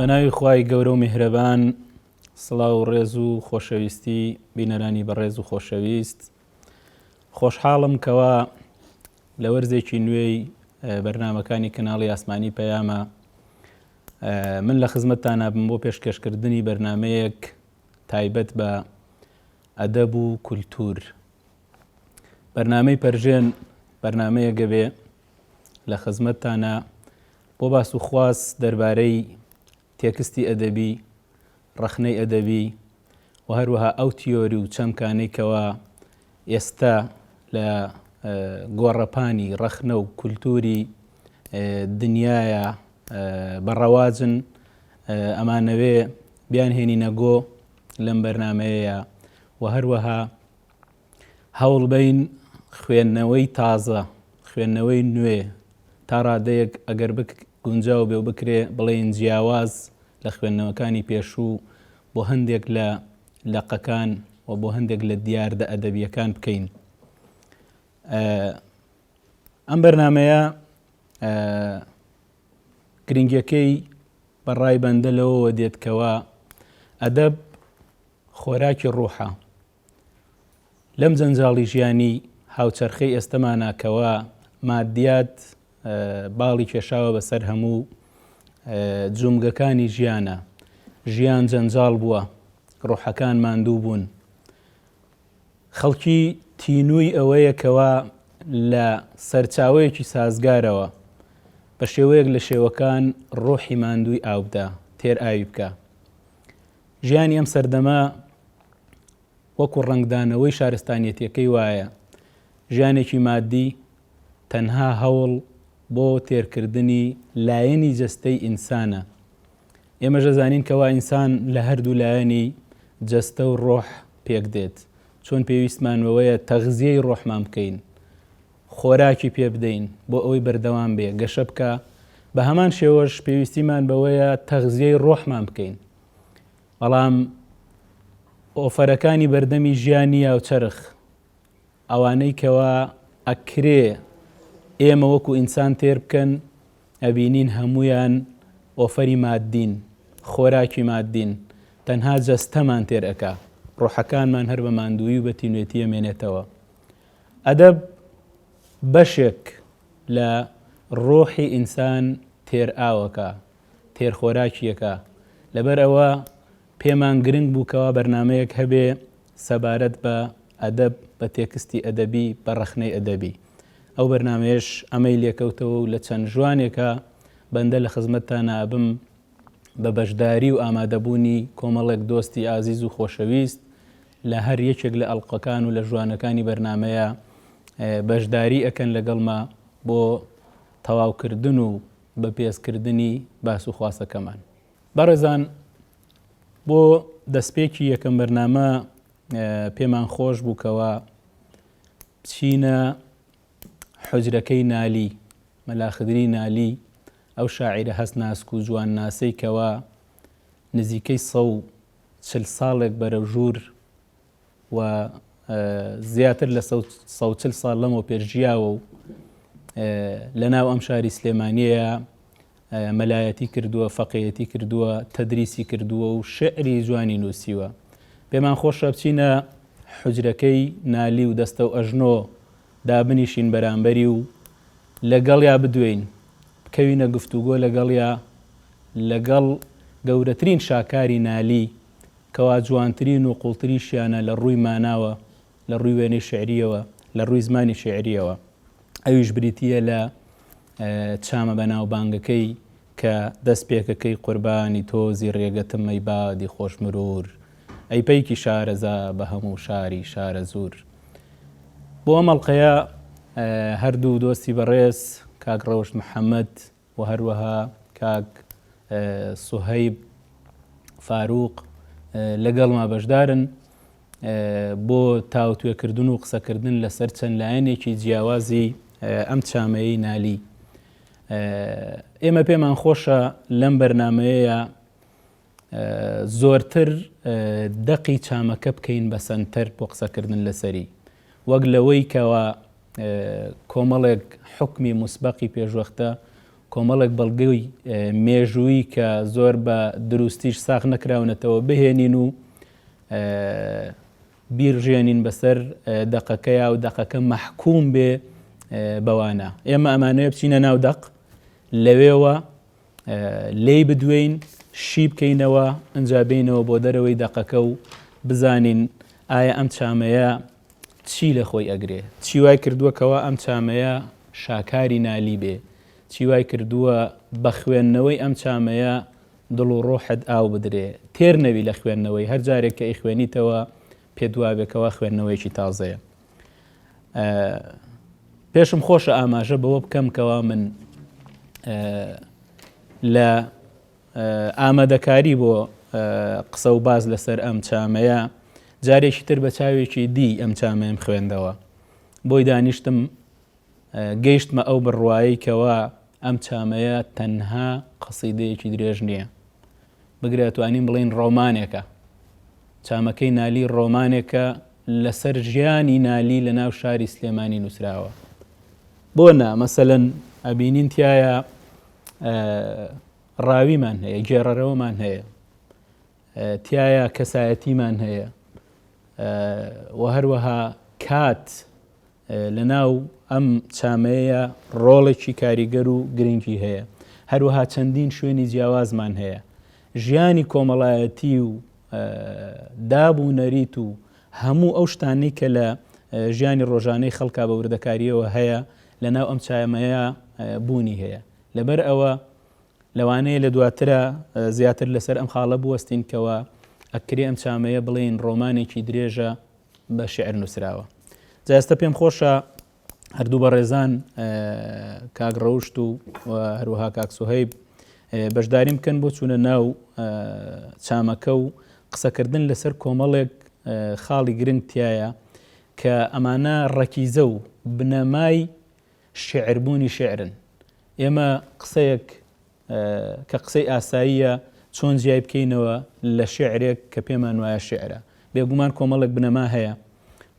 بە ناوی خوای گەورە و میهرەبان سڵاو و ڕێز و خۆشەویستی بینەرانی بەڕێز و خۆشەویست خۆشحاڵم کەوا لە وەرزێکی نوێی بەرنامەکانی کەناڵی ئاسمانی پەیامە من لە خزمەتتانا بم بۆ پێشکەشکردنی بەرنمەیەک تایبەت بە ئەدەب و کولتوور بەرنامەی پەرژێن بەرنمەیەگە بێ لە خزمەتتانە بۆ باس و خواس دەربارەی تێکستی ئەدەبی، ڕەخنەی ئەدەبی و هەروەها ئەو تیۆری و چەمکانەی کەوا ئێستا لە گۆڕەپانی ڕەخنە و کولتووری دنیایا بە ڕەواجن ئەمانەوێ بیانهێنینە گۆ لەم بەرنامەیەیا و هەروەها هەوڵبەین خوێندنەوەی تازە، خوێندنەوەی نوێ تا ڕادەیەک ئەگەر گونجاو بێ و بکرێ بڵێین جیاواز لە خوێندنەوەکانی پێشوو بۆ هەندێک لە لەقەکان و بۆ هەندێک لە دیاردە ئەدەبییەکان بکەین. ئەم بەرنامەیە گرنگیەکەی بە ڕای بەندە لەوەوە دێت کەوا ئەدەب خۆراکی ڕوحە. لەم جەنجاڵی ژیانی هاوچەرخەی ئێستەمانا کەوا مادیات باڵی کێشاوە بەسەر هەموو جومگەکانی ژیانە، ژیان جەنجاڵ بووە، ڕۆحەکان ماندوو بوون، خەڵکی تینووی ئەوەیە کەوا لە سەرچاوەیەکی سازگارەوە بە شێوەیەک لە شێوەکان ڕۆحی ماندووی ئاوبدا، تێر ئاوی بکا. ژیانی ئەم سەردەمە وەکو ڕەنگدانەوەی شارستانیەتەکەی وایە، ژیانێکی مادی تەنها هەوڵ بۆ تێرکردنی لایەنی جەستەی ئینسانە. ئێمەش دەزانین کەوا ئینسان لە هەردوو لایەنی جەستە و ڕۆح پێکدێت. چۆن پێویستمان بەوەیە تەغزیەی ڕۆحمان بکەین، خۆراکی پێ بدەین بۆ ئەوەی بەردەوام بێ، گەشە بکا، بە هەمان شێوەش پێویستیمان بەوەیە تەغزیەی ڕۆحمان بکەین. بەڵام ئۆفەرەکانی بەردەمی ژیانی یاوچەرخ، ئەوانەی کەوا ئەکرێ ئێمە وەکو ئینسان تێر بکەن ئەبینین هەموویان ئۆفەری مادین، خۆراکی مادین، تەنها جەستەمان تێر ئەکا، ڕۆحەکانمان هەر بە ماندوویی و بە تینوێتی ئەمێنێتەوە. ئەدەب بەشێک لە ڕۆحی ئینسان تێر ئاوەکا، تێر خۆراکیەکا، لەبەر ئەوە پێمان گرنگ بوو کەوا بەرنامەیەک هەبێ سەبارەت بە ئەدەب، بە تێکستی ئەدەبی، بە ڕەخنەی ئەدەبی. ئەو بەرنامەیەش ئەمەی لێکەوتەوە و لە چەند ژوانێکا بەندە لە خزمەتتانا ئەبم بە بەشداری و ئامادەبوونی کۆمەڵێک دۆستی ئازیز و خۆشەویست لە هەر یەکێک لە ئەڵقەکان و لە ژوانەکانی بەرنامەیە بەشداری ئەکەن لەگەڵما بۆ تەواوکردن و بەپێزکردنی باس و خواسەکەمان. بەڕێزان بۆ دەستپێکی یەکەم بەرنامە پێمان خۆش بوو کەوا بچینە حجرەکەی نالی مەلاخدری نالی ئەو شاعیرە هەست ناسک و جوان ناسەی کەوا نزیکەی 140 ساڵێک بەرەو ژوور و زیاتر لە 140 ساڵ لەمەو پێش ژیاوە و لەناو ئەم شاری سلێمانیەیە مەلایەتی کردووە، فەقێیەتی کردووە، تەدریسی کردووە و شیعری جوانی نووسیوە. پێمان خۆشە بچینە حوجرەکەی نالی و دەستە و ئەژنۆ دابنیشین بەرامبەری و لەگەڵیا بدوێین، بکەوینە گفتوگۆ لەگەڵیا، لەگەڵ گەورەترین شاکاری نالی کەوا جوانترین و قووڵتریشیانە لە ڕووی ماناوە، لە ڕووی وێنەی شیعرییەوە، لە ڕووی زمانی شیعرییەوە. ئەویش بریتییە لە چامە بەناوبانگەکەی کە دەستپێکەکەی قوربانی تۆزی ڕێگەتم ئەی بادی خۆش مروور ئەی پەیکی شارەزا بە هەموو شاری شارەزوور. بۆ ئەم ئەڵقەیە هەردوو دۆستی بەڕێز کاک ڕەوشت محەممەد و هەروەها کاک سوهەیب فاروق لەگەڵما بەشدارن بۆ تاوتوێکردن و قسەکردن لەسەر چەند لایەنێکی جیاوازی ئەم چامەیەی نالی. ئێمە پێمان خۆشە لەم بەرنمەیەیە زۆرتر دەقی چامەکە بکەین بە سەنتەر بۆ قسەکردن لەسەری وەک لەوەی کەوا کۆمەڵێک حوکمی موسبەقی پێشوەختە، کۆمەڵێک بەڵگەی مێژوویی کە زۆر بە دروستیش ساغ نەکراونەتەوە بهێنین و بیرژێنین بەسەر دەقەکەیا و دەقەکە مەحکوم بێ بەوانە. ئێمە ئەمانەوێ بچینە ناو دەق، لەوێوە لێی بدوێین، شی بکەینەوە، ئنجا بێینەوە بۆ دەرەوەی دەقەکە و بزانین ئایا ئەم چامەیە چی لە خۆی ئەگرێ؟ چی وای کردووە کەوا ئەم چامەیە شاکاری نالی بێ؟ چی وای کردووە بە خوێندنەوەی ئەم چامەیە دڵ و ڕۆحت ئاو بدرێ؟ تێر نەبی لە خوێندنەوەی، هەر جارێک کە ئەیخوێنیتەوە پێت وابێ کەوا خوێندنەوەیەکی تازەیە. پێشم خۆشە ئاماژە بەوە بکەم کەوا من لە ئامادەکاری بۆ قسە و باز لەسەر ئەم چامەیە جارێکی تر بە چاوێکی دی ئەم چامەیەم خوێندەوە بۆی دانیشتم گەیشتمە ئەو بڕوایەی کەوا ئەم چامەیە تەنها قەسیدەیەکی درێژ نییە بگرە توانین بڵین ڕۆمانێکە چامەکەی نالی ڕۆمانێکە لەسەر ژیانی نالی لە ناو شاری سلێمانی نووسراوە بۆ نا مەسەلەن ئەبینین تایە ڕاویمان هەیە گێڕەرەوەمان هەیە تایە کەسایەتیمان هەیە و هەروەها کات لە ناو ئەم چامەیە ڕۆڵێکی کاریگەر و گرنگی هەیە هەروەها چەندین شوێنی جیاوازمان هەیە ژیانی کۆمەڵایەتی و داب و نەریت و هەموو ئەو شتانەی کە لە ژیانی ڕۆژانەی خەڵکا بە وردەکارییەوە هەیە لە ناو ئەم چایەمەیە بوونی هەیە. لەبەر ئەوە لەوانەیە لە دواترا زیاتر لەسەر ئەم خاڵە بوەستین کەوا ئەکرێ ئەم چامەیە بڵێین ڕۆمانێکی درێژە بە شیعر نووسراوە. جا ئێستا پێم خۆشە هەردوو بەڕێزان کاک ڕەوشت و هەروەها کاک سوهەیب بەشداریم بکەن بۆ چوونە ناو چامەکە و قسەکردن لەسەر کۆمەڵێک خاڵی گرنگ تایە کە ئەمانە ڕەکیزە و بنەمای شعربوونی شعرن ئێمە قسەیەک کە قسەی ئاساییە چۆن جیای بکەینەوە لە شیعرێک کە پێمان وایە شیعرە؟ بێگومان کۆمەڵێک بنەما هەیە،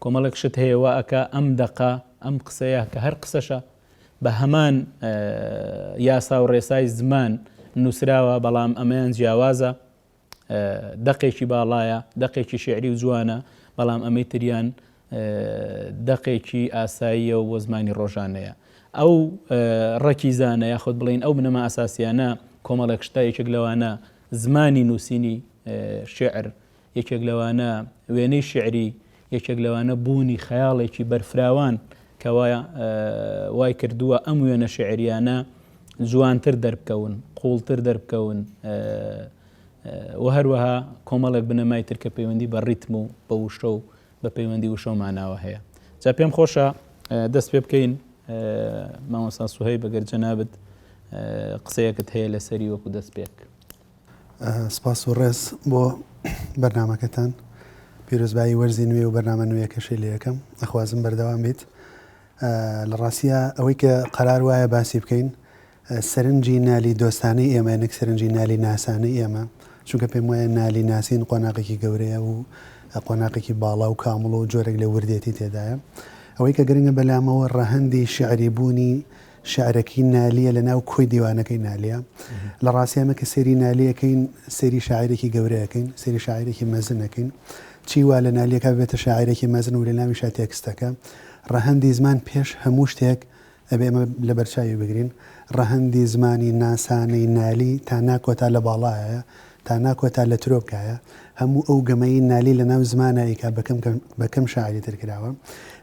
کۆمەڵێک شت هەیە وا ئەکا ئەم دەقە، ئەم قسەیە کە هەر قسەشە بە هەمان یاسا و ڕێسای زمان نووسراوە، بەڵام ئەمەیان جیاوازە، دەقێکی باڵایە، دەقێکی شیعری و جوانە، بەڵام ئەمەی تریان دەقێکی ئاساییە و بۆ زمانی ڕۆژانەیە. ئەو ڕەکیزانە یاخود بڵێین ئەو بنەما ئەساسیانە کۆمەڵێک شتە، یەکێک لەوانە زمانی نووسینی شیعر، یەکێک لەوانە وێنەی شیعری، یەکێک لەوانە بوونی خەیاڵێکی بەرفراوان کە وای کردووە ئەم وێنە شیعریانە جوانتر دەربکەون، قووڵتر دەربکەون و هەروەها کۆمەڵێک بنەمای تر کە پەیوەندی بە ڕیتم و بە وشە و بە پەیوەندی وشە و ماناوە هەیە. جا پێم خۆشە دەست پێ بکەین مامۆستا سوهەیب ئەگەر جەنابت قسەیەکت هەیە لەسەری وەکو دەست پێک. سپاس و ڕێز بۆ بەرنامەکەتان. پیرۆزبایی وەرزی نوێ و بەرنامە نوێیەکەشی لێ ئەکەم. ئەخوازم بەردەوام بیت. لە ڕاستیا ئەوەی کە قەرار وایە باسی بکەین سەرنجی نالی دۆستانەی ئێمەیە نەک سەرنجی نالی ناسانەی ئێمە، چونکە پێم وایە نالی ناسین قۆناغێکی گەورەیە و قۆناغێکی باڵا و کامڵ و جۆرێک لە وردێتی تێدایە. ئەوەی کە گرنگە بەلامەوە ڕەهەندی شیعری بوونی شیعرەکەی نالییە لە ناو کۆی دیوانەکەی نالییە. لە ڕاستی ئێمە کە سەیری نالی ئەکەین سەیری شاعیرێکی گەورە ئەکەین، سەیری شاعیرێکی مەزن ئەکەین. چی وا لە نالییەکە ببێتە شاعیرێکی مەزن و لە ناویشا تێکستەکە. ڕەهەندی زمان پێش هەموو شتێک ئەبێ ئێمە لەبەرچاوی بگرین، ڕەهەندی زمانی ناسانەی نالی تا ناکۆتا لە باڵایە، تا ناکۆتا لە ترۆپکایە، هەموو ئەو گەمەی نالی لە ناو زمانا ئەیکا بە کەم بە کەم شاعری تر کراوە.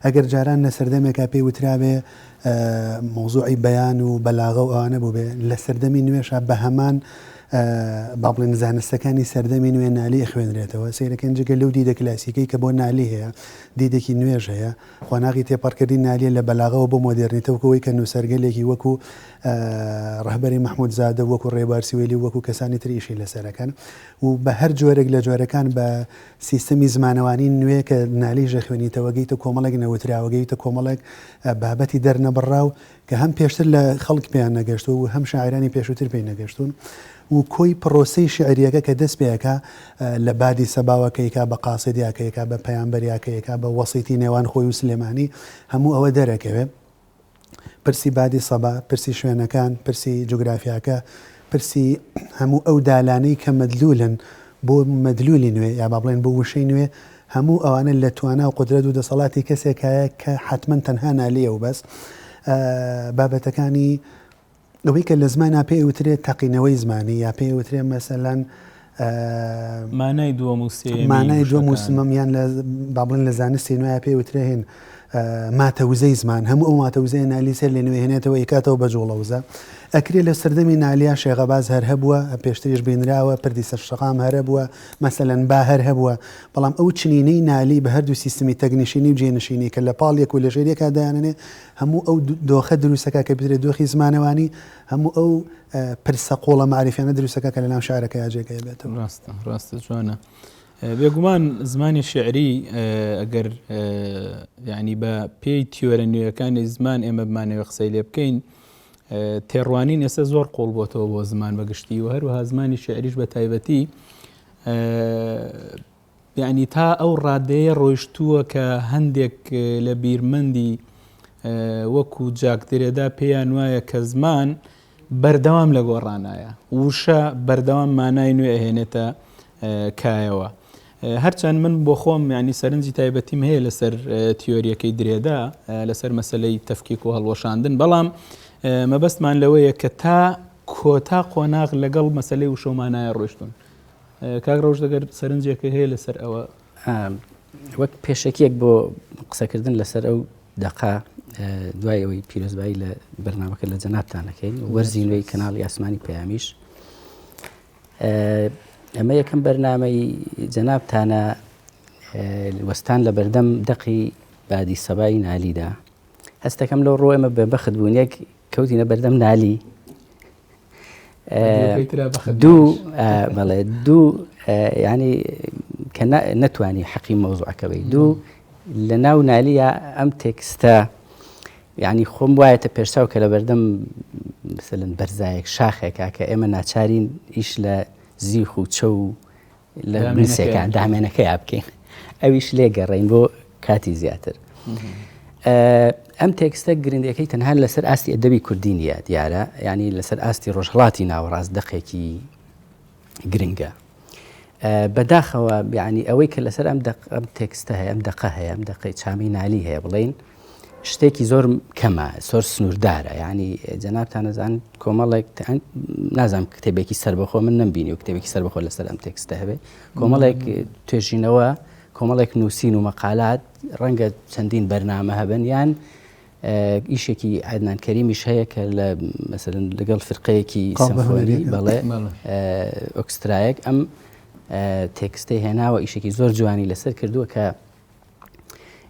ئەگەر جاران لە سەردەمێکا پێی وترابێ مەوزوعی بەیان و بەلاغە و ئەوانە بووبێ، لە سەردەمی نوێشا بە هەمان با بڵێین زانستەکانی سەردەمی نوێ نالی ئەخوێنرێتەوە. سەیرەکەن جگە لەو دیدە کلاسیکەی کە بۆ نالی هەیە، دیدێکی نوێش هەیە. قۆناغی تێپەڕکردنی نالیە لە بەلاغەوە بۆ مۆدێرنیتە وەکو ئەوەی کە نووسەرگەلێکی وەکو ڕەهبەری مەحموودزادە و وەکو ڕێبوار سوێلی و وەکو کەسانی تر ئیشی لەسەر ئەکەن و بە هەر جۆرێک لە جۆرەکان بە سیستەمی زمانەوانی نوێ کە نالیش ئەخوێنیتەوە گەیتە کۆمەڵێک نەوتراوە گەیتە کۆمەڵێک بابەتی دەرنەبڕراو کە هەم پێشتر لە خەڵک پێیان نەگەشتووە و هەم شاعیرانی پێشووتر پێی نەگەشتوون و کۆی پڕۆسەی شیعرییەکە کە دەست پێ ئەکا لە بادی سەباوە کە ئەیکا بە قاسید یا کە ئەیکا بە پەیامبەر یا کە ئەیکا بە وەسیتی نێوان خۆی و سلێمانی هەموو ئەوە دەرەکەوێ. پرسی بادی سەبا، پرسی شوێنەکان، پرسی جوگرافیاکە، پرسی هەموو ئەو دالانەی کە مەدلوولن بۆ مەدلوولی نوێ یا با بڵێین بۆ وشەی نوێ، هەموو ئەوانە لە توانا و قودرەت و دەسەڵاتی کەسێکایە کە حەتمەن تەنها نالییە و بەس. بابەتەکانی ئەوەی کە لە زمانا پێی ئەوترێ تەقینەوەی زمانی یا پێی ئەوترێ مەسەلەن مانای دووەم و سێیەمی مانای دووەم و سمەم یان لە با بڵێن لە زانستی نوێ پێی وترێ هین ماتە وزەی زمان هەموو ئەو ماتە وزەیە نالی سەر لێ نوێهێنێتەوە ئیکاتەوە بە جوڵە وزە ئەکرێ لە سەردەمی نالیا شێغەباز هەر هەبووە پێشتریش بینراوە پردی سەر شەقام هەر هەبووە مەسەلەن با هەر هەبووە بەڵام ئەو چنینەی نالی بە هەردوو سیستمی تەکنیشینی و جێنشینی کە لە پاڵ یەک و لەژێر یەکا دایانەنێ هەموو ئەو دۆخە دروستەکا کە بترێت دۆخی زمانەوانی، هەموو ئەو پرسە قوڵە مەعریفیانە دروستەکا کە لەناو شیعرەکەیا جێگەی بێتەوە. ڕاستە، ڕاستە، جوانە. بێگومان زمانی شیعری ئەگەر یعنی بە پێی تیۆرە نوێیەکانی زمان ئێمە بمانەوێ قسەی لێ بکەین، تێڕوانین ئێستا زۆر قوڵ بۆتەوە بۆ زمان بەگشتی و هەروەها زمانی شیعریش بە تایبەتی یەعنی تا ئەو ڕادەیە ڕۆیشتووە کە هەندێک لە بیرمەندی وەکو جاک درێدا پێیان وایە کە زمان بەردەوام لە گۆڕانایە، وشە بەردەوام مانای نوێ ئەهێنێتە کایەوە. هەرچەند من بۆ خۆم یعنی سەرنجی تایبەتیم هەیە لەسەر تیۆریەکەی درێدا لەسەر مەسلەی تەفکیک و هەڵوەشاندن، بەڵام مەبەستمان لەوەیە کە تا کۆتا قۆناغ لەگەڵ مەسلەی وشە و مانایە ڕۆیشتون. کاک ڕەوشت ئەگەر سەرنجێکە هەیە لەسەر ئەوە. وەک پێشەکیەک بۆ قسەکردن لەسەر ئەو دەقە دوای ئەوەی پیرۆزبایی لە بەرنامەکە لە جەنابتانەکەین وەرزی نوێی کەناڵی ئاسمانی پەیامیش ئەمە یەکەم بەرنامەی جەنابتانە وەستان لە بەردەم دەقی بادی سەبای نالیدا هەستەکەم لەو ڕۆ ئێمە بە بەخت بوون یەک کەوتینە بەردەم نالی دوو بەڵێ دوو ینی کە نەتوانی حەقی مەوزوعەکە بی دوو لە ناو نالیە ئەم تێکستە یعنی خۆم وایەتە پێشچاو کە لە بەردەم مثلەن بەرزایەک شاخێکە کە ئێمە ناچارین ئیش لە زیخ و چە و لە نووسەکان دامێنەکەیا بکەین ئەویش لێ گەڕین بۆ کاتی زیاتر. ئەم تێکستە گرنگەکەی تەنها لەسەر ئاستی ئەدەبی کوردی نییە دیارە ینی لەسەر ئاستی ڕۆژهڵاتی ناوەڕاست دەقێکی گرنگە. بەداخەوە بیانی ئەوەی کە لەسەر ئەم ئەم تێکستە هەیە ئەم دەقە هەیە ئەم دەقەی چامی نالی هەیە بڵین شتێکی زۆر کەمە زۆر سنووردارە یعنی جەنابتان ئەزان کۆمەڵێک نازانم کتێبێکی سربەخۆ من نەمبینی و کتێبێکی سربەخۆ لەسەر ئەم تێکستە هەبێ کۆمەڵێک توێژینەوە کۆمەڵێک نووسین و مەقالات ڕەنگە چەندین بەرنامە هەبن یان ئیشێکی عدنان کەریمیش هەیە کە لە مەسەلەن لەگەڵ فرقەیەکی سەمفۆنی بەڵێ ئۆکسترایەک ئەم تێکستەی هێناوە ئیشێکی زۆر جوانی لەسەر کردووە کە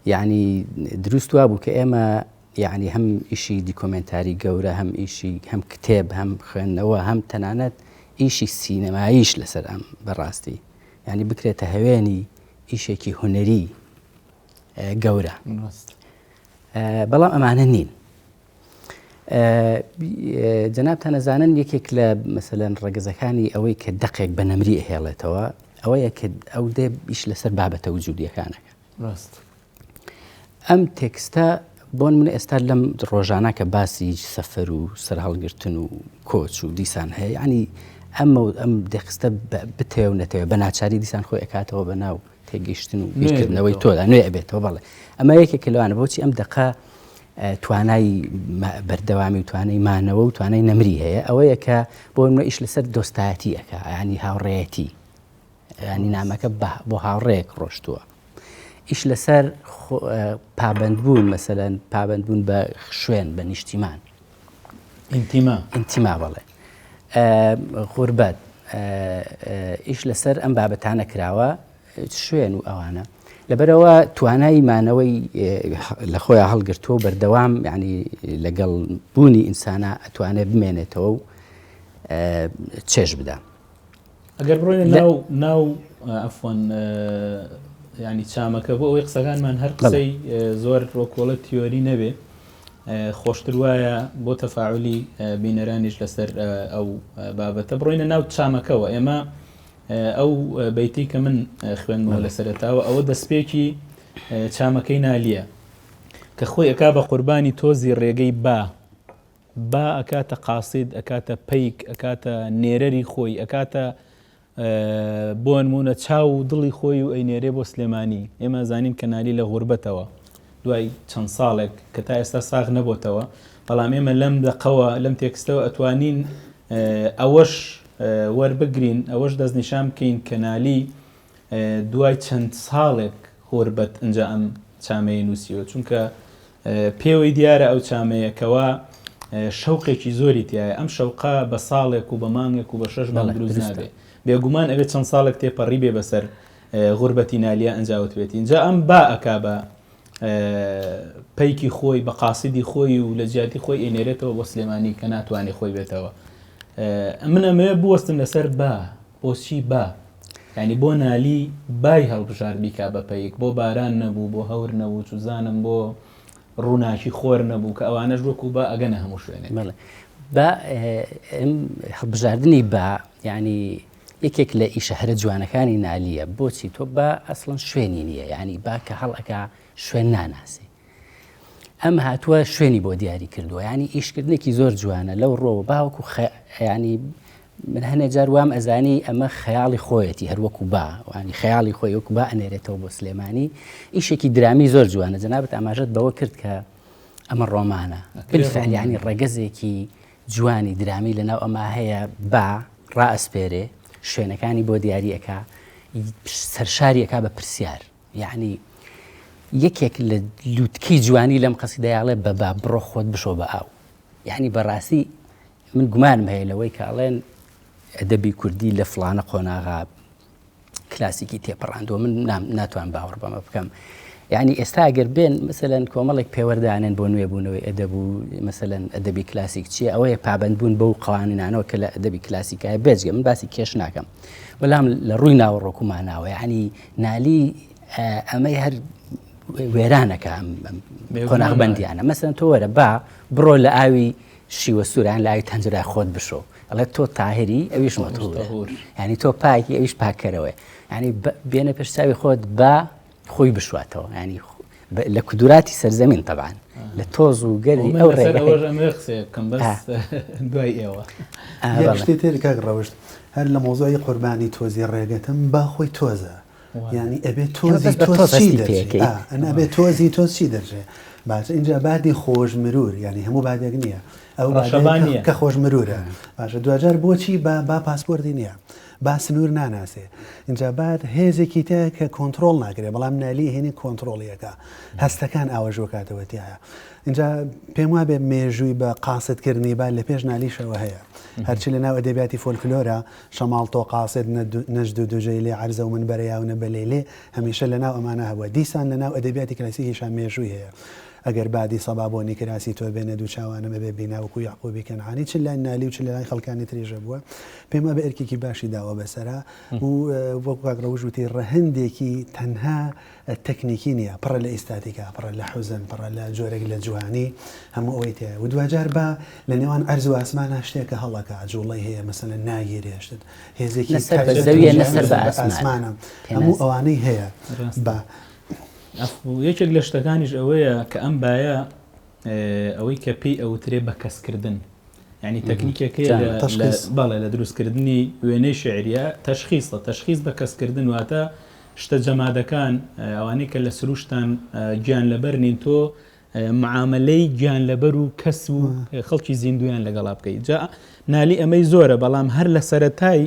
یعنی دروست وا بوو کە ئێمە یعنی هەم ئیشی دیکۆمێنتاری گەورە هەم ئیشی هەم کتێب هەم خوێندنەوە هەم تەنانەت ئیشی سینەماییش لەسەر ئەم بەڕاستی یعنی بکرێتە هەوێنی ئیشێکی هونەری گەورە بەڵام ئەمانە نین جەنابتان ئەزانن یەکێک لە مەسەلەن ڕەگەزەکانی ئەوەی کە دەقێک بە نەمری ئەهێڵێتەوە ئەوەیە کە ئەو دێ ئیش لەسەر بابەتە وجودیەکانەکە ڕاست ئەم تێکستە بۆن من ئێستا لەم ڕۆژانە کە باسی سەفەر و سەرهەڵگرتن و کۆچ و دیسان هەیە ینی ئەمە و ئەم دەخستە بتێ و نەتەوە بە ناچاری دیسان خۆی ئەکاتەوە بە ناو تێگەیشتن و بیرکردنەوەی تۆدا نوێ ئەبێتەوە بەڵێ ئەمە یەکێک لەوانە بۆچی ئەم دەقە توانای بەردەوامی و توانای مانەوە و توانای نەمری هەیە ئەوەیە کە بۆ منە ئیش لەسەر دۆستایەتی ئەکا ینی هاوڕێیەتی ینی نامەکە بۆ هاوڕێک ڕۆشتووە ئیش لەسەر پابندبوون مەسەەن پابندبوون بە شوێن بە نیشتیمان ئینتیما ئینتیما بەڵێ غوربەت ئیش لەسەر ئەم بابەتانە کراوە شوێن و ئەوانە لەبەرەوە توانای مانەوەی لە خۆیان هەڵگرتووە و بەردەوام ینی لەگەڵ بوونی ئینسانە ئەتوانێت بمێنێتەوە و چێژ بدا ئەگەر بڕۆینە ناو ناو ئەفوان ینی چامەکە بۆ ئەوەی قسەکانمان هەر قسەی زۆر ڕۆکۆڵە تیۆری نەبێ خۆشتر وایە بۆ تەفاعلی بینەرانیش لەسەر ئەو بابەتە بڕۆینە ناو چامەکەوە ئێمە ئەو بەیتەی کە من خوێندمەوە لە سەرەتاوە ئەوە دەستپێکی چامەکەی نالیە کە خۆی ئەکا بە قوربانی تۆزی ڕێگەی با. با ئەکاتە قاسید، ئەکاتە پەیک، ئەکاتە نێرەری خۆی، ئەکاتە بۆنمونە چاو و دڵی خۆی و ئەینێرێ بۆ سلێمانی. ئێمە ئەزانین کە نالی لە غوربەتەوە دوای چەند ساڵێک کە تا ئێستا ساغ نەبۆتەوە، بەڵام ئێمە لەم دەقەوە لەم تێکستەوە ئەتوانین ئەوەش وەربگرین، ئەوەش دەستنیشان بکەین کە نالی دوای چەند ساڵێک غوربەت ئینجا ئەم چامەیەی نووسیوە، چونکە پێوەی دیارە ئەو چامەیە کەوا شەوقێکی زۆری تیایە، ئەم شەوقە بە ساڵێک و بە مانگێک و بە شەش مانگ دروست نابێ، بێگومان ئەبێ چەند ساڵێک تێپەڕی بێ بەسەر غوربەتی نالیا ئەنجا وتبێتی. ئینجا ئەم با ئەکا بە پەیکی خۆی، بە قاسیدی خۆی و لە جیاتی خۆی ئەینێرێتەوە بۆ سلێمانی کە ناتوانێ خۆی بێتەوە. من ئەمەوێ بوەستم لەسەر با، بۆچی با؟ یانی بۆ نالی بای هەڵبژارد بیکا بە پەیک؟ بۆ باران نەبوو، بۆ هەور نەبوو، چوزانم بۆ ڕووناکی خۆر نەبوو کە ئەوانەش وەکوو با ئەگەنە هەموو شوێنێک. بەڵێ با ئەم هەڵبژاردنی با یانی یەکێک لە ئیشە هەرە جوانەکانی نالییە. بۆچی؟ تۆ با ئەسڵەن شوێنی نییە، یانی با کە هەڵئەکا شوێن ناناسێ. ئەم هاتووە شوێنی بۆ دیاری کردووە ینی ئیشکردنێکی زۆر جوانە لەو ڕۆوە باوەکو ینی من هەنێ جار وام ئەزانی ئەمە خەیاڵی خۆیەتی هەروەکو با وانی خەیاڵی خۆی وەکو با ئەنێرێتەوە بۆ سلێمانی ئیشێکی درامی زۆر جوانە جەنابەت ئاماژەت بەوە کرد کە ئەمە ڕۆمانە بالفعل ینی ڕەگەزێکی جوانی درامی لەناو ئەما هەیە با ڕائەسپێرێ شوێنەکانی بۆ دیاریەکە سەرشاریەکە بە پرسیار یەعنی یەکێک لە لوتکەی جوانی لەم قەسیدەیە ئەڵێ بە با بڕۆ خۆت بشۆ بە ئاو یعنی بەڕاستی من گومانم هەیە لەوەی کە ئەڵێن ئەدەبی کوردی لە فڵانە قۆناغا کلاسیکی تێپەڕاندووە من ناتوان باوەڕ بەمە بکەم یعنی ئێستا ئەگەر بێن مثلەن کۆمەڵێک پێوەردانێن بۆ نوێبوونەوەی ئەدەب و مثلەن ئەدەبی کلاسیک چییە ئەوەیە پابندبوون بەو قوانینانەوە کە لە ئەدەبی کلاسیکای بێجگە من باسی کێش ناکەم بەڵام لە ڕووی ناوەڕۆک و ماناوە یعنی نالی ئەمەی هەر وێرانەکە ئەم قۆناغبندیانە مەسەن تۆ وەرە با بڕۆ لە ئاوی شیوە سووران لە ئاوی تەنجرای خۆت بشۆ ئەڵێ تۆ تاهری ئەویش مەتهور ینی تۆ پاکی ئەویش پاکەرەوەی ینی بێنە پێشچوی خۆت با خۆی بشواتەوە ینی لە کودوراتی سەرزەمین تەبان لە تۆز و گەلی ئەو ڕێگەم بەس دوای ئێوە شتی تر کاک ڕەوشت هەر لە مۆزۆی قوربانی تۆزی ڕێگەتم با خۆی تۆزە یانی ئەبێ تۆزی تۆز چی دەرچێ ئەنا ئەبێ تۆزی تۆز چی دەرچێ باشە ئینجا بادی خۆش مرور یانی هەموو بادێک نییە ئەو بادێک کە خۆش مرورە باشە دواجار بۆچی با با پاسپۆرتی نییە با سنوور ناناسێ اینجا باد هێزێکی تە کە کۆنتترۆل ناکرێ بەڵام نالی هێنی کۆنتترۆڵیەکە هەستەکان ئاوەژۆکاتەوە تایە اینجا پێم وابێ مێژووی بە قاستکردنی با لە پێش نالیشەوە هەیە هەرچی لە ناو ئەدەبیاتی فۆلکلۆرە شەماڵ تۆ قاسد نە نەجد و دوجەیلێ عەرزە و من بەرەیا و نە بەلەیلێ هەمیشە لە ناو ئەمانە هەبووە. دیسان لە ناو ئەدەبیاتی کلاسیکیشا مێژووی هەیە. ئەگەر بادی سەبا بۆنی کراسی تۆ بێنێ دوو چاوانم ئەبێ بینا وەکوو یەعقووبی کەنعانی چ لای نالی و چ لە لای خەڵکانی تریش هەبووە. پێم وابێ ئەرکێکی باشی داوە بەسەرا و وەکوو کاک ڕەوش وتی ڕەهەندێکی تەنها تەکنیکی نییە، پڕە لە ئیستاتیکا، پڕە لە حوزن، پڕە لە جۆرێک لە جوانی، هەموو ئەوەی تیایە. و دواجار با لە نێوان عەرز و ئاسمانا شتێکە هەڵەکا، جووڵەی هەیە، مەسەلەن ناگیرێ، شت هێزێکی نە سەر بە زەویە نە سەر بە ئاسمانە. هەموو ئەوانەی هەیە. با. یەکێک لە شتەکانیش ئەوەیە کە ئەم بایە ئەوەی کە پێی ئەوترێ بە کەسکردن یعنی تەکنیکێکەیە بەڵێ لە دروستکردنی وێنەی شعریە تەشخیصە تەشخیص بە کەسکردن واتە شتە جەمادەکان ئەوانەی کە لە سروشتان گیان لەبەر نین تۆ معاملەی گیان لەبەر و کەس و خەڵکی زیندویان لەگەڵا بکەیت جا نالی ئەمەی زۆرە بەڵام هەر لە سەرەتای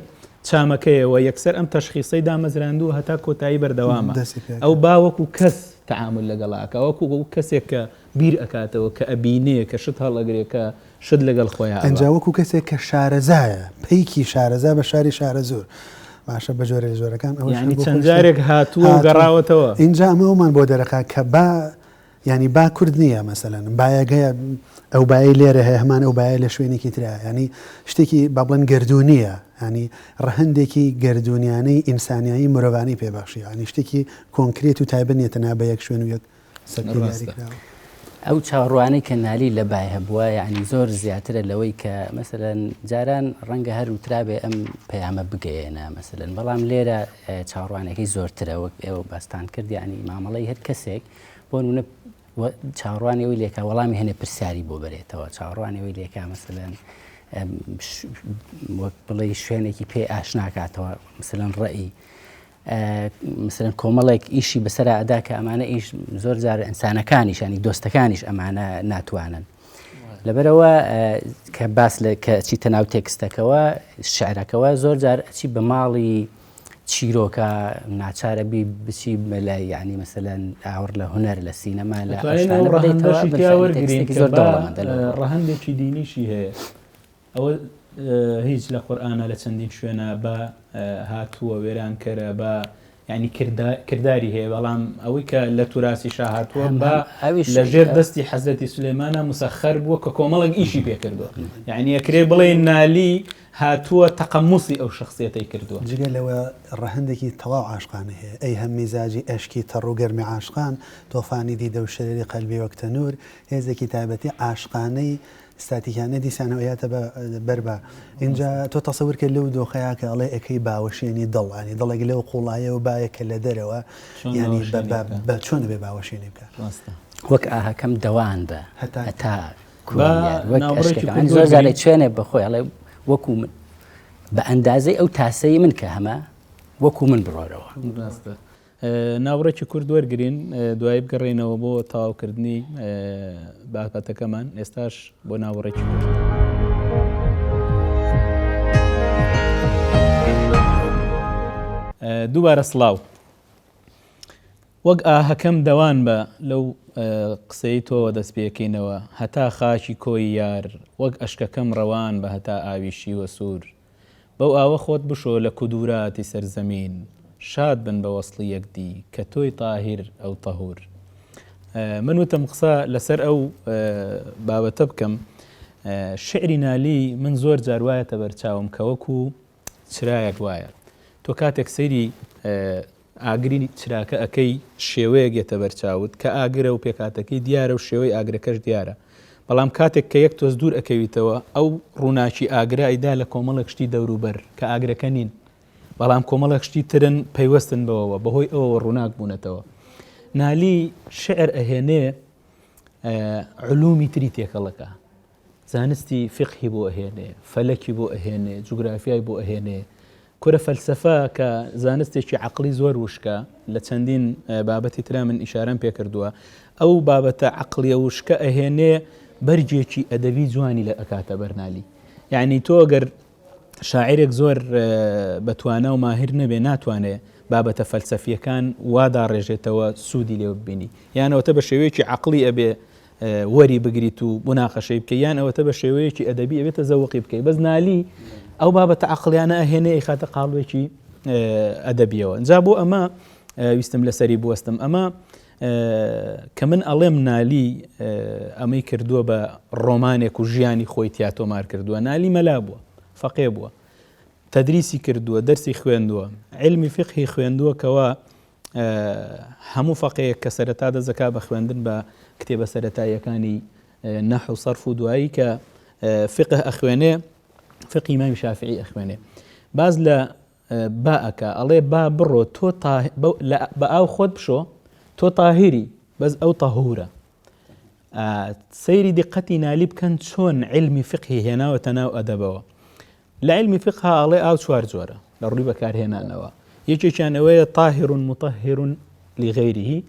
چامەکەیەوە یەکسەر ئەم تەشخیصەی دامەزراندووە هەتا کۆتایی بەردەوامە ئەو باوەکو کەس تەعامول لەگەڵا ئەکا وەکو کەسێک کە بیر ئەکاتەوە کە ئەبینێ کە شت هەڵئەگرێ کە شت لەگەڵ خۆیا ئەبا. ئینجا وەکو کەسێک کە شارەزایە پەیکی شارەزا بە شاری شارەزوور باشە بە جۆرێ لە جۆرەکان ئەوەش یانی هەر بۆ چەند خۆی جارێک هاتووە و هاتووە. گەڕاوەتەوە. ئینجا ئەمە ئەومان بۆ دەرەخا کە با یانی با کورد نییە مەسەلەن بایەگەیە ئەو بایەی لێرە هەیە هەمان ئەو بایە لە شوێنێکی ترە یانی شتێکی با بڵێن گەردوونییە یانی ڕەهەندێکی گەردوونیانەی ئینسانیایی مرۆڤانەی پێ بەخشی یانی شتێکی کۆنکرێت و تایبەت نییە تەنها بە یەک شوێن و یەک سەبکی ڕاستە. دیاریکراوە. ئەو چاوەڕوانەی کە نالی لە بای هەبووە یانی زۆر زیاترە لەوەی کە مەسەلەن جاران ڕەنگە هەر وترابێ ئەم پەیامە بگەیەنە مەسەلەن بەڵام لێرە چاوەڕوانەکەی زۆرترە وەک ئێوە باستان کرد یانی مامەڵەی هەر کەسێک بۆ نمونە چاوەڕوانی ئەوی لێکا وەڵامی هەنێ پرسیاری بۆ بەرێتەوە، چاوەڕوانی ئەوی لێکا مەسەلەن وەک بڵێ شوێنێکی پێ ئاشناکاتەوە، مەسەلەن ڕەئی مەسەلەن کۆمەڵێک ئیشی بەسەرا ئەدا کە ئەمانە ئیش زۆر جار ئینسانەکانیش ینی دۆستەکانیش ئەمانە ناتوانن. لەبەرەوە کە باس لە کە چیتە ناو تێکستەکەوە شعرەکەوە زۆر جار ئەچی بە ماڵی چیرۆکە ناچارە بی بچی لە یعنی مەسەلەن ئاوڕ لە هونەر لە سینەما لە زۆر دەوڵەمەندە ڕەهەندێکی دینیشی هەیە ئەوە هیچ لە قورئانا لە چەندین شوێنا بە هاتووە وێرانکەرە بە یعنی کرداری هەیە بەڵام ئەوەی کە لە توراسی شا هاتووە بە لە ژێر دەستی حەزرەتی سلێمانە مسەخەر بووە کە کۆمەڵێک ئیشی پێ کردووە یعنی ئەکرێ بڵێ نالی هاتووە تەقەموسی ئەو شخصیەتەی کردووە. جگە لەوە ڕەهەندێکی تەواو عاشقانە هەیە، ئەی هەم میزاجی ئەشکی تەڕ و گەرمی عاشقان، تۆفانی دیدە و شەرەری قەلبی وەک تەنوور، هێزێکی تایبەتی عاشقانەی ستاتیکیانە دیسانەوە ئەیاتە بەر با. ئینجا تۆ تەسەور کە لەو دۆخەیا کە ئەڵێ ئەکەی باوەشێنی دڵ، یانی دڵێک لەو قوڵایەوە بایە کە لە دەرەوە، یانی بە چۆن ئەبێ باوەشێنی بکا؟ وەک ئاهەکەم دەوان بە هەتا وەک ئەشکەکان زۆر جارێ چوێنێ بە خۆی ئەڵێ وەکو من بە ئەندازەی ئەو تاسەی من کە هەمە وەکو من بڕۆرەوە. ڕاستە. ناوڕێکی کورد وەرگین دوایی بگەڕێینەوە بۆ تەواوکردنی بابەتەکەمان ئێستاش بۆ ناوڕێکی کورد. دووبارە سڵاو وەک ئاهەکەم دەوان بە لەو قسەی تۆوە دەست پێکەینەوە هەتا خاکی کۆی یار وەک ئەشکەکەم ڕەوان بە هەتا ئاوی شیوە سوور بەو ئاوە خۆت بشۆ لە کودوراتی سەر زەمین شاد بن بە وەسڵی یەکدی کە تۆی تاهیر ئەو تەهور. من وتم قسە لەسەر ئەو بابەتە بکەم شعری نالی من زۆر جار وایەتە بەرچاوم کە وەکو چرایەک وایە تۆ کاتێک سەیری ئاگری چراکە ئەکەی شێوەیەک یەتە بەرچاوت کە ئاگرە و پێکهاتەکەی دیارە و شێوەی ئاگرەکەش دیارە بەڵام کاتێک کە یەک تۆز دوور ئەکەویتەوە ئەو ڕووناکی ئاگرە ئەیدا لە کۆمەڵێک شتی دەوروبەر کە ئاگرەکە نین بەڵام کۆمەڵێک شتی ترن پەیوەستن بەوەوە بەهۆی ئەوەوە ڕووناک بوونەتەوە نالی شعر ئەهێنێ علومی تری تێکەڵەکە زانستی فیقهی بۆ ئەهێنێ، فەلەکی بۆ ئەهێنێ، جوگرافیای بۆ ئەهێنێ. کورە فەلسەفە کە زانستێکی عەقڵی زۆر وشکە، لە چەندین بابەتی ترا من ئیشارەم پێ کردووە، ئەو بابەتە عەقڵیە وشکە ئەهێنێ بەرگێکی ئەدەبی جوانی لە ئەکاتە بەر نالی. یەعنی تۆ گەر شاعیرێک زۆر بە توانا و ماهیر نەبێ ناتوانێ بابەتە فەلسەفیەکان وا داڕێژێتەوە سوودی لێ ببینی. یان ئەوەتە بە شێوەیەکی عەقڵی ئەبێ وەری بگریت و مناقەشەی بکەی یان ئەوەتە بە شێوەیەکی ئەدەبی ئەبێتە زەوقی بکەی بەس نالی ئەو بابەتە عقلیانە ئەهێنێ ئەیخاتە قاڵبێکی ئەدەبیەوە جا بۆ ئەمە ویستم لەسەری بوەستم ئەمە کە من ئەڵێم نالی ئەمەی کردووە بە ڕۆمانێک و ژیانی خۆی تیا تۆمار کردووە نالی مەلا بووە فەقێ بووە تدریسی کردووە دەرسی خوێندووە علمی فقهی خوێندووە کەوا هەموو فەقێیەک کە سەرەتا دەست دەکات بە خوێندن بە کتێبە سەرەتاییەکانی نەحو و سەرف و دوایی کە فقه ئەخوێنێ فقی ئیمامی شافعی ئەخوێنێ باز لە با ئەکا ئەڵێ با بڕۆ تۆ بە ئاو خۆت بشۆ تۆ تاهیری بەس ئەو تەهورە سەیری دیقەتی نالی بکەن چۆن علمی فقهی هێناوەتە ناو ئەدەبەوە لە عیلمی فیقها ئەڵێ ئاو چوار جۆرە لە ڕووی بەکارهێنانەوە، یەکێکیان ئەوەیە طاهر مطهر لغیره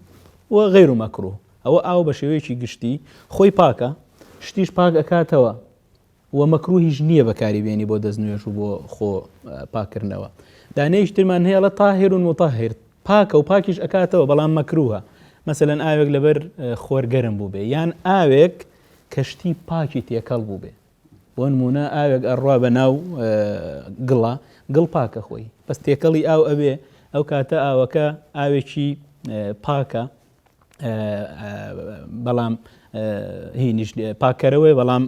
و غیر مکروه، ئەوە ئاو بە شێوەیەکی گشتی خۆی پاکە شتیش پاک ئەکاتەوە و مەکروهیش نییە بەکاری بێنی بۆ دەستنوێژ و بۆ خۆ پاکردنەوە. دانەیەکی ترمان هەیە ئەڵێ طاهر مطهر پاکە و پاکیش ئەکاتەوە بەڵام مەکروهە، مەسەلەن ئاوێک لەبەر خۆر گەرم بووبێ یان ئاوێک کەشتی پاکی تێکەڵ بووبێ بۆ نموونە ئاوێک ئەڕوا بە ناو گڵە گڵ پاکە خۆی بەس تێکەڵی ئاو ئەبێ ئەو کاتە ئاوەکە ئاوێکی پاکە بەڵام هینیش پاکەرەوەی بەڵام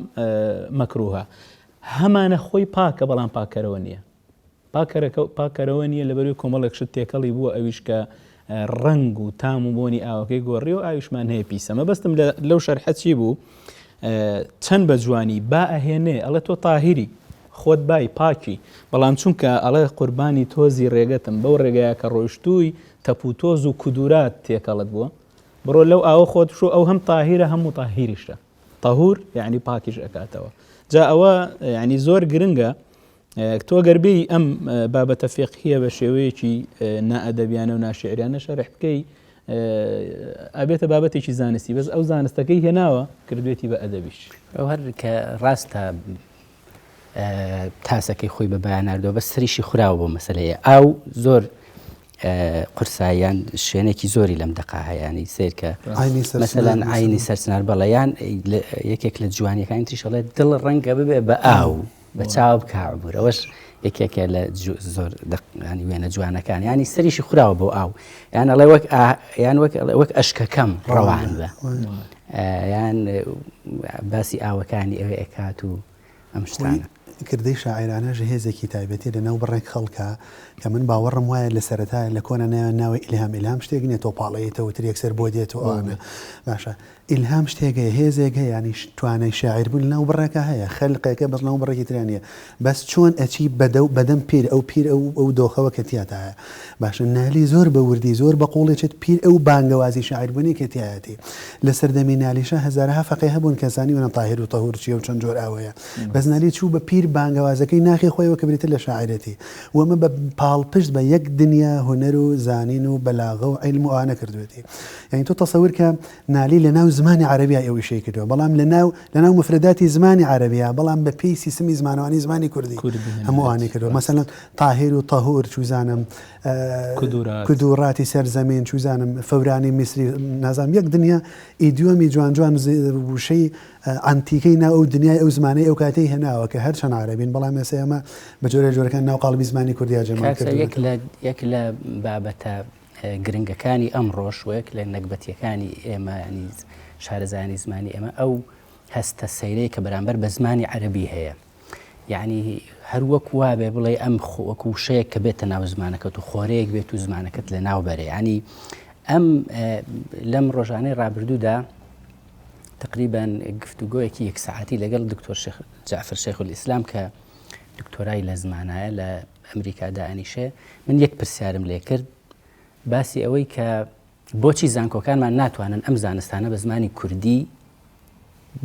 مەکروها هەمانە خۆی پاکە بەڵام پاکەرەوە نییە پاکەرەوە نییە لەبەروی کۆمەڵێک شت تێکەڵی بووە ئەویش کە ڕەنگ و تام و بۆنی ئاوەکەی گۆڕی و ئاویشمان هەیە پیسە مەبەستم لەو شەرحە چی بوو چەند بە جوانی با ئەهێنێ ئەڵێ تۆ تاهیری خۆت بای پاکی بەڵام چونکە ئەڵێ قوربانی تۆزی ڕێگەتم بەو ڕێگەیە کە ڕۆیشتووی تەپ و تۆز و کودورات تێکەڵت بووە. بڕۆ لەو ئاوە خۆت بشۆ ئەو هەم تاهیرە هەم موتەهیریشە. تەهور یعنی پاکیش ئەکاتەوە. جا ئەوە یعنی زۆر گرنگە تۆ گەر بێی ئەم بابەتە فێقهیە بە شێوەیەکی نائەدەبیانە و ناشعریانە شەرح بکەی ئەبێتە بابەتێکی زانستی بەس ئەو زانستەکەی هێناوە کردوێتی بە ئەدەبیش. ئەو هەر کە ڕاستە تاسەکەی خۆی بە بایان ناردووە بەس سەریشی خوراوە بۆ مەسەلەیە ئاو زۆر قورساییان شوێنێکی زۆری لەم دەقا هەیە ینی سیرکە مەسەلەن عینی سەرچنار بەڵێ یان یەکێک لە جوانیەکانی تریش ئەڵێ دڵ ڕەنگە ببێ بە ئاو بە چاو بکە عبور ئەوەش یەکێکە لە زۆر ینی وێنە جوانەکان ینی سەریشی خوراوە بۆ ئاو یان ئەڵێ وەک یان وەک وەک ئەشکەکەم ڕەوان بە یان باسی ئاوەکانی ئەوێ ئەکات و ئەم شتانە. کردەی شاعیرانەش هێزێکی تایبەتیە لە ناو بڕێک خەڵکا کە من باوەڕم وایە لە سەرەتا لە کۆنا نایان ناوە ئیلهام ئیلهام شتێک نیە تۆ پاڵەیتەوە تر یەکسەر بۆ دێت و ئەوانە باشە ئیلهام شتێک هەیە هێزێک هەیە یانی توانای شاعیر بوون لە ناو بڕێکا هەیە خەلقێکە بەس لەناو بڕێکی ترا نیە بەس چۆن ئەچی بەدەو بەدەم پیر ئەو پیر ئەو ئەو دۆخەوە کە تیاتایە باشە نالی زۆر بە وردی زۆر بە قوڵی چێت پیر ئەو بانگەوازی شاعیر بوونەی کە تیایەتی لە سەردەمی نالیشا هەزارەها فەقێ هەبوون کە زانیویانە تاهیر و تەهور چیە و چەند جۆر ئاوەیە بەس نالی چوو بە پیر بانگەوازەکەی ناخی خۆیەوە کە بریتە لە شاعیرێتی و ئەمە بە پاڵپشت بە یەک دنیا هونەر و زانین و بەلاغە و عیلم و ئەوانە کردوێتی یانی تۆ تەسەور کە نالی لە ناو زمانی عەرەبیا ئەو ئیشەی کردووە بەڵام لە ناو لە ناو مفرداتی زمانی عەرەبیا بەڵام بە پێی سیستمی زمانەوانی زمانی کوردی هەموو ئەوانەی کردووە مەسەلەن تاهیر و تەهور چوزانم کدوراتی سەر زەمین چوزانم فەورانی میسری نازانم یەک دنیا ئیدیۆمی جوان جوان وشەی عەنتیکەی ناو ئەو دنیای ئەو زمانەی ئەو کاتەی هێناوە کە هەرچەند عەرەبین بەڵام ئێستا ئێمە بە جۆرێ جۆرەکان ناو قاڵبی زمانی کوردیا جێمان کردوونەتەوە. یەک لە بابەتە گرنگەکانی ئەمڕۆش و یەک لە نەگبەتیەکانی ئێمە ینی شارەزایانی زمانی ئێمە ئەو هەستە سەیرەیە کە بەرامبەر بە زمانی عەرەبی هەیە یعنی هەر وەک وابێ بڵێ ئەم وەکو وشەیەک کە بێتە ناو زمانەکەت و خۆرەیەک بێت و زمانەکەت لە ناو بەرێ ینی ئەم لەم ڕۆژانەی ڕابردوودا تقریبا گفتوگۆیەکی یەک سەعاتی لەگەڵ دکتۆر جعفر شێخ الئیسلام کە دکتۆرای لە زمانایە لە ئەمریکا دائەنیشێ من یەک پرسیارم لێ کرد باسی ئەوەی کە بۆچی زانکۆکانمان ناتوانن ئەم زانستانە بە زمانی کوردی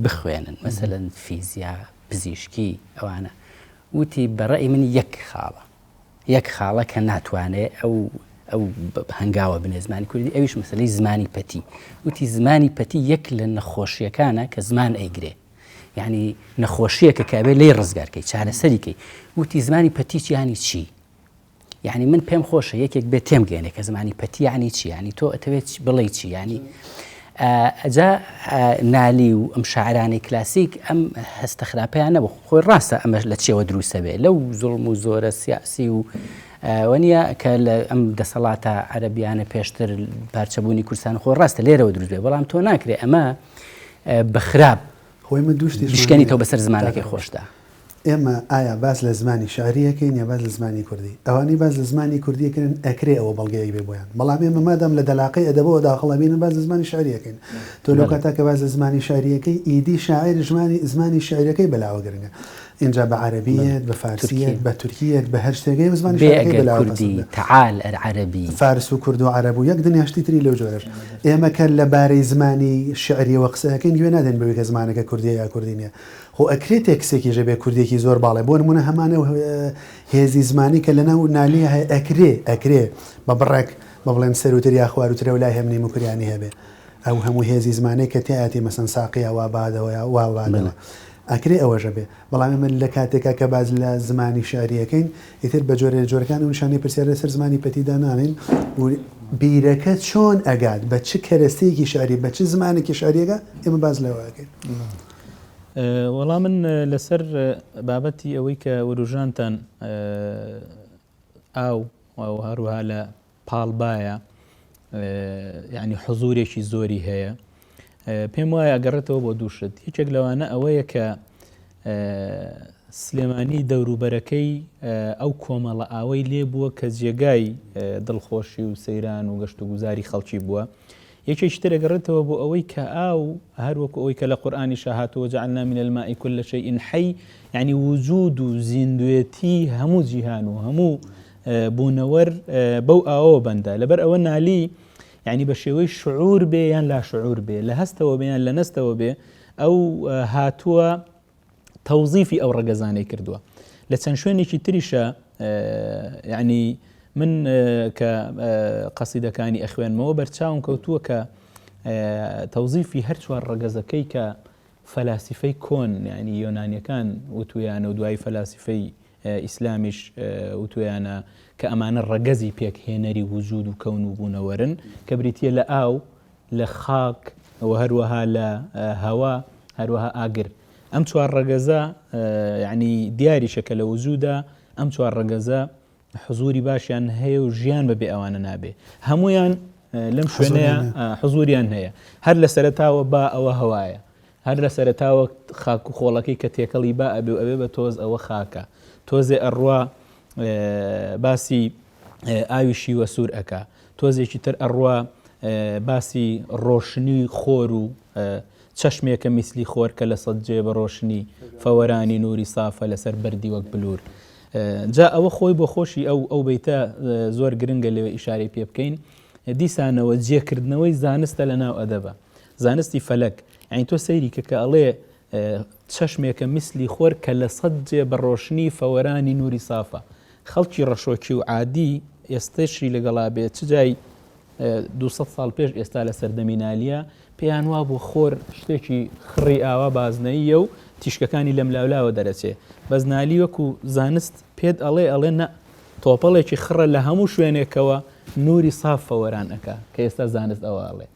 بخوێنن مەسەلەن فیزیا پزیشکی ئەوانە وتی بەڕێی من یەک خاڵە یەک خاڵە کە ناتوانێ ئەو ئەو هەنگاوە بنێ زمانی کوردی ئەویش مەسلەی زمانی پەتی وتی زمانی پەتی یەک لە نەخۆشیەکانە کە زمان ئەیگرێ یعنی نەخۆشیەکە کە ئەبێ لێی ڕزگار کەی چارەسەری کەی وتی زمانی پەتی یانی چی یعنی من پێم خۆشە یەکێک بێ تێم گەێنێ کە زمانی پەتی یعنی چی یعنی تۆ ئەتەوێت بڵێ چی یعنی ئەجا نالی و ئەم شاعرانەی کلاسیک ئەم هەستە خراپەیان نەبوو خۆی ڕاستە ئەمەش لە چێوە دروستە بێ لەو زوڵم و زۆرە سیاسی و وەنیە کە لە ئەم دەسەڵاتە عەرەبیانە پێشتر پارچەبوونی کوردستان خۆ ڕاستە لێرەوە دروست بێ بەڵام تۆ ناکرێ ئەمە بە خراپ خۆ ئێمە دوو شتیشمان بشکێنیتەوە بەسەر زمانەکەی خۆشدا. ئێمە ئایا باس لە زمانی شیعری ئەکەین یا باس لە زمانی کوردی؟ ئەوانەی باس لە زمانی کوردی ئەکەن ئەکرێ ئەوە بەڵگەیەک بێ بۆیان، بەڵام ئێمە مادام لە دەلاقەی ئەدەبەوە داخڵ ئەبین باس لە زمانی شیعری ئەکەین. تۆ لەو کاتە کە باس لە زمانی شیعری ئەکەی ئیدی شاعیر ژمانی زمانی شیعریەکەی بەلاوە گرنگە. ئینجا بە عەرەبییەت، بە فارسییەت، بە تورکییەت، بە هەر شتێک هەیە زمانی بێ شیعرەکەی ئەگەر بەلاوە کوردی پەسەندە. تعال العربی. فارس و کورد و عەرەب و یەک دنیا شتی تری لەو جۆرەش. ئێمە کە لە بارەی زمانی شیعرییەوە قسە ئەکەین گوێ نادەین بەوەی کە زمانەکە کوردییە یا کوردی نییە. خۆ ئەکرێ تێکسێکیش هەبێ کوردییەکی زۆر باڵێ. بۆ نموونە هەمان ئەو هێزی زمانی کە لەناو نالییە هەیە ئەکرێ ئەکرێ بە بڕێک بە بڵێن سەرووتر یا خوارووتر ئەو لای هێمنی موکریانی هەبێ. ئەو هەموو هێزی زمانەی کە تیایەتی مەسەن ساقیە وا بادەوە یا وا بادەوە ئەکرێ ئەوەش هەبێ. بەڵام ئێمە لە کاتێکا کە باس لە زمانی شیعری ئەکەین ئیتر بە جۆرێ لە جۆرەکان ئەو نیشانەی پرسیار لەسەر زمانی پەتی دانانێین و بیرەکە چۆن ئەگات بە چ کەرەستەیەکی شیعری بە چ زمانێکی شیعری ئەگا ئێمە باس لەوە ئەکەین. وەڵا من لەسەر بابەتی ئەوەی کە وروژانتان ئاو و هەروەها لە پاڵ بایە یعنی حزورێکی زۆری هەیە پێم وایە ئەگەڕێتەوە بۆ دوو شت یەکێک لەوانە ئەوەیە کە سلێمانی دەوروبەرەکەی ئەو کۆمەڵە ئاوەی لێ بووە کە جێگای دڵخۆشی و سەیران و گەشت و گوزاری خەڵکی بووە یەکێکی تر ئەگەڕێتەوە بۆ ئەوەی کە ئاو هەر وەکو ئەوەی کە لە قورئانیشا هاتووە جعلنا من الماء كل شيء حي یعنی وجود و زیندوێتی هەموو جیهان و هەموو بوونەوەر بەو ئاوەوە بەندە لەبەر ئەوە نالی یعنی بە شێوەی شعور بێ یان لا شعور بێ لە هەستەوە بێ یان لە نەستەوە بێ ئەو هاتووە تەوزیفی ئەو ڕەگەزانەی کردووە لە چەند شوێنێکی تریشە یعنی من کە قەسیدەکانی ئەخوێنمەوە بەرچاوم کەوتووە کە تەوزیفی هەر چوار ڕەگەزەکەی کە فەلاسیفەی کۆن یعنی یۆنانیەکان وتویانە و دوایی فەلاسیفەی ئیسلامیش وتویانە کە ئەمانە ڕەگەزی پێکهێنەری وجود و کەون و بوونەوەرن کە بریتە لە ئاو لە خاک و هەروەها لە هەوا هەروەها ئاگر ئەم چوار ڕەگەزە یعنی دیاریشە کە لە وجودا ئەم چوار ڕەگەزە حزوری باشیان هەیە و ژیان بەبێ ئەوانە نابێ هەمویان لەم شوێنەیە حزوریان هەیە هەر لە سەرتاوە با ئەوە هەوایە هەر لە سەرتاوە خاک و خۆڵەکەی کە تێکەڵی با ئەبێ و ئەوێ بە تۆز ئەوە خاکە تۆزێ ئەڕوا باسی ئاوی شیوە سوور ئەکا تۆزێکی تر ئەڕوا باسی ڕۆشنی خۆر و چەشمێکە میسلی خۆر کە لە سەد جێ بە ڕۆشنی فەوەرانی نوری سافە لەسەر بەردی وەک بلور. جا ئەوە خۆی بۆ خۆشی ئەو ئەو بەیتە زۆر گرنگە لەوێ ئیشارەی پێ بکەین دیسانەوە جێکردنەوەی زانستە لە ناو ئەدەبە زانستی فەلەک یعنی تۆ سەیری کە کە ئەڵێ چەشمێکە میسلی خۆر کە لە سەد جێ بە ڕۆشنی فەوەرانی نوری سافە خەڵکی ڕەشۆکی و عادی ئێستەشی لەگەڵا بێ چ جای 200 ساڵ پێش ئێستا لە سەردەمی نالیە پێیان وابوو خۆر شتێکی خڕی ئاوا بازنەییە و تیشکەکانی لەم لاولاوە دەرەچێ بەس نالی وەکو زانست پێت ئەڵێ ئەڵێ نە تۆپەڵێکی خڕە لە هەموو شوێنێکەوە نوری ساف فەوەران ئەکا کە ئێستا زانست ئەوە ئەڵێ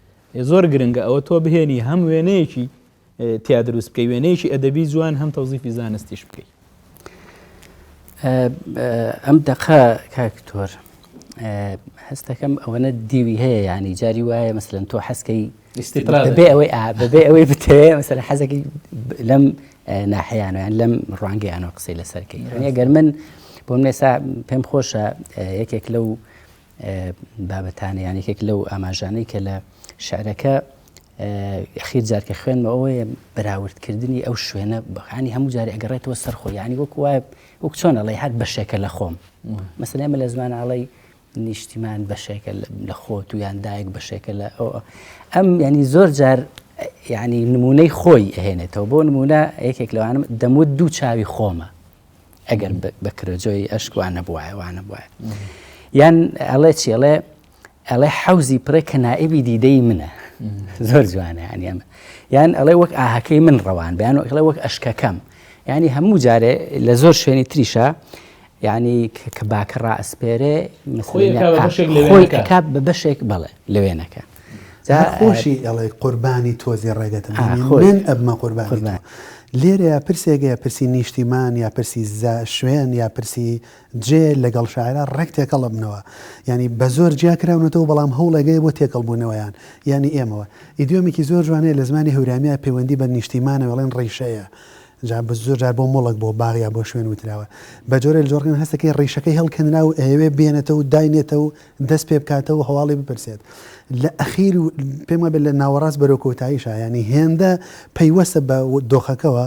زۆر گرنگە ئەوە تۆ بهێنی هەم وێنەیەکی تیا دروست بکەی وێنەیەکی ئەدەبی جوان هەم تەوزیفی زانستیش بکەی. ئەم دەقە کاک تۆر هەستەکەم ئەوەنە دیوی هەیە ینی جاری وایە مەسەلەن تۆ حەسکەی بەبێ ئەوەی بەبێ ئەوەی بتەوێ مەسەلەن حەزەکەی لەم ناحیانە یان لەم ڕوانگەیانەوە قسەی لەسەرکەی ئەگەر من بۆ من ئێستا پێم خۆشە یەکێک لەو بابەتانە یان یەکێک لەو ئاماژانەی کە لە شعرەکە ئەخیر جار کە خوێنمە ئەوەیە بەراوردکردنی ئەو شوێنە بەخانی هەموو جارێ ئەگەڕێتەوە سەر خۆی یانی وەکو وایە وەک چۆن ئەڵێ هەر بەشێکە لە خۆم مەسەلەن ئێمە لە زمان ئەڵێ نیشتیمان بەشێکە لە خۆت و یان دایک بەشێکە لە ئەم ینی زۆر جار ینی نمونەی خۆی ئەهێنێتەوە بۆ نمونە یەکێک لەوانم دەموت دوو چاوی خۆمە ئەگەر بە کرۆجۆی ئەشک وا نەبوایە وا نەبوایە یان ئەڵێ چی ئەڵێ ئەڵێ حەوزی پڕێ کە نائبی دیدەی منە زۆر جوانە ینی ئەمە یان ئەڵێ وەک ئاهەکەی من ڕەوان بیان ئەڵێ وەک ئەشکەکەم ینی هەموو جارێ لە زۆر شوێنی تریشە ینی کە باکە ڕائەسپێرێ خۆی ئەکا بە بەشێک بەڵێ لە وێنەکە خۆشی ئەڵێ قوربانی تۆزی ڕێگەتم من ئەبمە قوربانی لێرەیا پرسێک هەیە پرسی نیشتیمان یا پرسی شوێن یا پرسی جێ لەگەڵ شاعرا ڕێک تێکەڵ ئەبنەوە یانی بە زۆر جیا کراونەتەوە بەڵام هەوڵێک هەیە بۆ تێکەڵ بوونەوەیان یانی ئێمەوە ئیدیۆمێکی زۆر جوان هەیە لە زمانی هەورامیا پەیوەندی بە نیشتیمانەوە ئەڵێن ڕیشەیە جا بە زۆر جار بۆ موڵک بۆ باغ یا بۆ شوێن وتراوە بە جۆرێ لە جۆرەکان هەستەکەی ڕیشەکەی هەڵکەنرا و ئەیەوێ بێنێتەوە و داینێتەوە و دەست پێ بکاتەوە و هەواڵی بپرسێت لە ئەخیر و پێم وابێت لە ناوەڕاست بەرەو کۆتاییشا یانی هێندە پەیوەستە بە دۆخەکەوە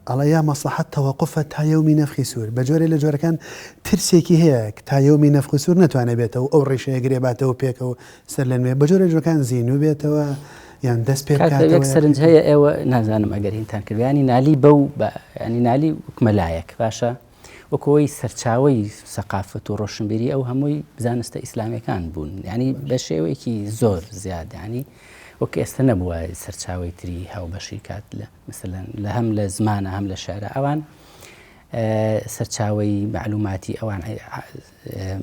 ئەڵێ یا مەسڵەحەت تەوەقوفە تا یەومی نەفخی سوور بە جۆرێ لە جۆرەکان ترسێکی هەیە تا یەومی نەفخی سوور نەتوانێت بێتەوە ئەو ڕیشەیە گرێ باتەوە پێکەوە سەر لە نوێ بە جۆرێ لە جۆرەکان زینوو بێتەوە یان دەست پێ بکاتەوە یەک سەرنج هەیە ئێوە نازانم ئەگەر هینتان کرد ینی نالی بەو ینی نالی وەک مەلایەک باشە وەک ئەوەی سەرچاوەی سەقافەت و ڕۆشنبیری ئەو هەمووی زانستە ئیسلامیەکان بوون ینی بە شێوەیەکی زۆر زیاد ینی وەک ئێستا نەبووە سەرچاوی تری هاوبەشی کات لە مثلەن لە هەم لە زمانە هەم لە شعرە ئەوان سەرچاوی معلوماتی ئەوان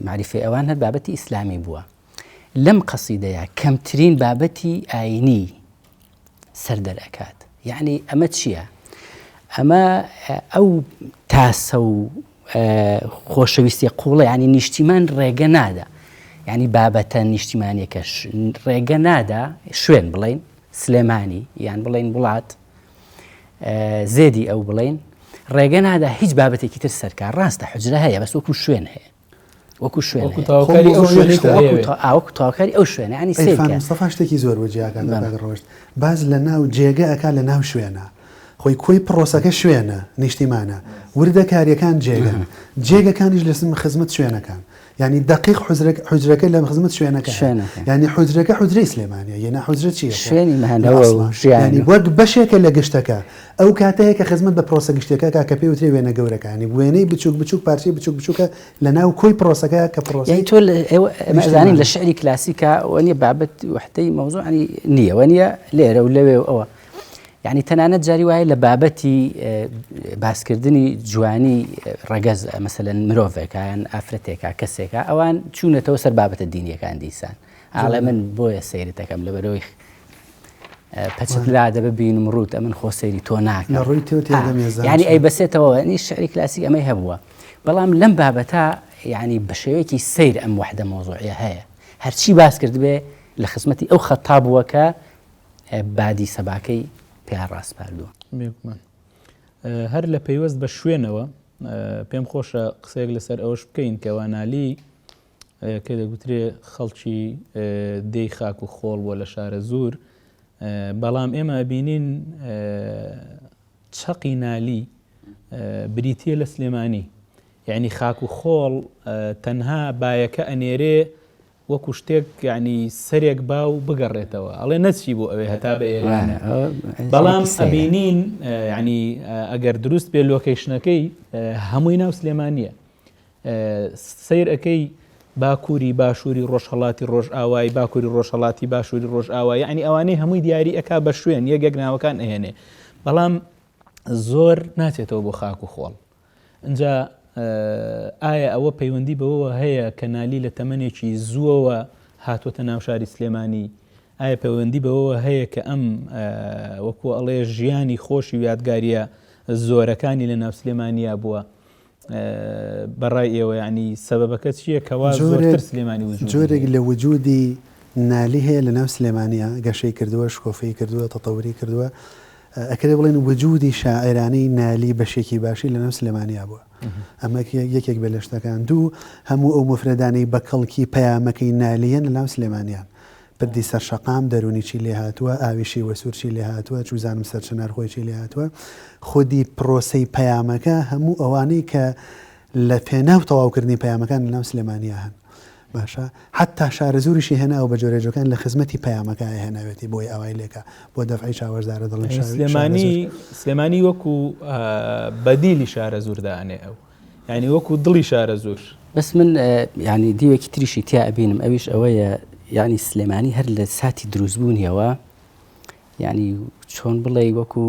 معریفەی ئەوان هەر بابەتی ئیسلامی بووە لەم قەسیدەیە کەمترین بابەتی ئاینی سەر دەرئەکات یەعنی ئەمە چییە؟ ئەمە ئەو تاسە و خۆشەویستیە قوڵە ینی نیشتیمان ڕێگە نادا ینی بابەتە نیشتیمانەکەش ڕێگە نادا شوێن بڵین سلێمانی یان بڵین وڵات زێدی ئەو بڵین ڕێگە نادا هیچ بابەتێکی تر سەرکار ڕاستە حجرە هەیە بەس وەکو شوێن هەیە وەکو شوێن وەکو تەواوکاری ئەو شوێنەی کە ئەیەوێت. وەکو تەواوکاری ئەو شوێنە یانی سەیر عیرفان کە. مستەفا شتێکی زۆر بۆ جیاکات بە کاک ڕەوشت باس لە ناو جێگە ئەکا لە ناو شوێنە خۆی کۆی پڕۆسەکە شوێنە نیشتیمانە وردەکاریەکان جێگەن جێگەکانیش لە خزمەت شوێنەکان. یانی دەقیق حوجرەکە حوجرەکە لە خزمەت شوێنەکە شوێنەکە. یانی حوجرەکە حوجرەی سلێمانیە یەنا حوجرە چییە خۆ شوێنی لە مانەوە و ئەسڵا ژیان یانی و. وەک بەشێکە لە گشتەکە ئەو کاتەیە کە خزمەت بە پرۆسە گشتیەکە کا کە پێی وترێ وێنە گەورەکە یانی وێنەی بچوک بچوک پارچەی بچوک بچوکە لە ناو کۆی پرۆسەکە کە یانی پرۆسەی تۆ لە ئێوە ئێمە ئەزانین نیشتیمانە. لە شعری کلاسیکا وەنیە بابەت وحدەی مەوزوع یانی نییە وەنیە لێرە و لەوێ و ئەوە یعنی تەنانەت جاری وایە لە بابەتی باسکردنی جوانی ڕەگەز مەسەلەن مرۆڤێکە یان ئافرەتێکە کەسێکە ئەوان چوونەتەوە سەر بابەتە دینیەکان دیسان ئاڵێ من بۆیە سەیرت دەکەم لەبەرەوەی پەچت لا دەبە بینم ڕووت ئەمن خۆ سەیری تۆ ناکەم لە ڕووی تۆ تێدەم ێزان یعنی ئەی بەسێتەوە ینی شعری کلاسیک ئەمەی هەبووە بەڵام لەم بابەتە یعنی بە شێوەیەکی سەیر ئەم وحدە مۆزوعیە هەیە هەرچی باس کردبێ لە خزمەتی ئەو خەتا بووە کە بادی سەباکەی پیا ڕاسپاردووە. بێگومان. هەر لە پەیوەست بە شوێنەوە پێم خۆشە قسەیەک لەسەر ئەوەش بکەین کە وانالی کە دەگوترێ خەڵکی دێی خاک و خۆڵ بووە لە شارە زور بەڵام ئێمە ئەبینین چەقی نالی بریتە لە سلێمانی یعنی خاک و خۆڵ تەنها بایەکە ئەنێرێ وەکو شتێک یانی سەرێک با و بگەڕێتەوە ئەڵێ نەچی بۆ ئەوێ هەتا بە ئێرانە بەڵام ئەبینین ینی ئەگەر دروست بێ لۆکەیشنەکەی هەمووی ناو سلێمانیە سیر ئەەکەی باکووری باشووری ڕۆژهڵاتی ڕۆژئاوای باکووری ڕۆژهڵاتی باشووری ڕۆژئاوا یعنی ئەوانەی هەمووی دیاری ئەک بە شوێن یەک یەک ناوەکان ئەهێنێ بەڵام زۆر ناچێتەوە بۆ خاک و خۆڵ ئینجا ئایا ئەوە پەیوەندی بەوەوە هەیە کە نالی لە تەمەنێکی زووەوە هاتووەتە ناو شاری سلێمانی؟ ئایا پەیوەندی بەوەوە هەیە کە ئەم وەکو ئەڵێ ژیانی خۆشی و یادگارییە زۆرەکانی لە ناو سلێمانیا بووە؟ بەڕای ئێوە یعنی سەبەبەکە چییە کەوا زۆرتر سلێمانی وجودی جۆرێک لە وجودی نالی هەیە لە ناو سلێمانیا گەشەی کردووە شکۆفەی کردووە تەتەوری کردووە ئەکرێ بڵێین وجودی شاعیرانەی نالی بەشێکی باشی لەناو سلێمانیا بووە. ئەمە یەکێک بێ لە شتەکان. دوو، هەموو ئەو موفرەدانەی بە کەڵکی پەیامەکەی نالییەن لەناو سلێمانیان. پردی سەرشەقام، دەروونی چی لێ هاتووە، ئاوی شیوەسوور چی لێ هاتووە، چوزانم سەرچنار خۆی چی لێ هاتووە. خودی پرۆسەی پەیامەکە هەموو ئەوانەی کە لە پێناو تەواوکردنی پەیامەکان لەناو سلێمانیا هەن. باشە حەتا شارەزووریشی هێناوە بە جۆرێ جۆکان لە خزمەتی پەیامەکە هێناوێتی بۆی ئاوای لێکا بۆ دەفعی چاوەشدارە دەڵێن سلێمانی سلێمانی وەکو بەدیلی شارەزوور دانێ ئەو یعنی وەکو دڵی شارەزوور. بەس من یعنی دیوێکی تریشی تیا ئەبینم ئەویش ئەوەیە یعنی سلێمانی هەر لە ساتی دروستبوونیەوە یعنی چۆن بڵێ وەکو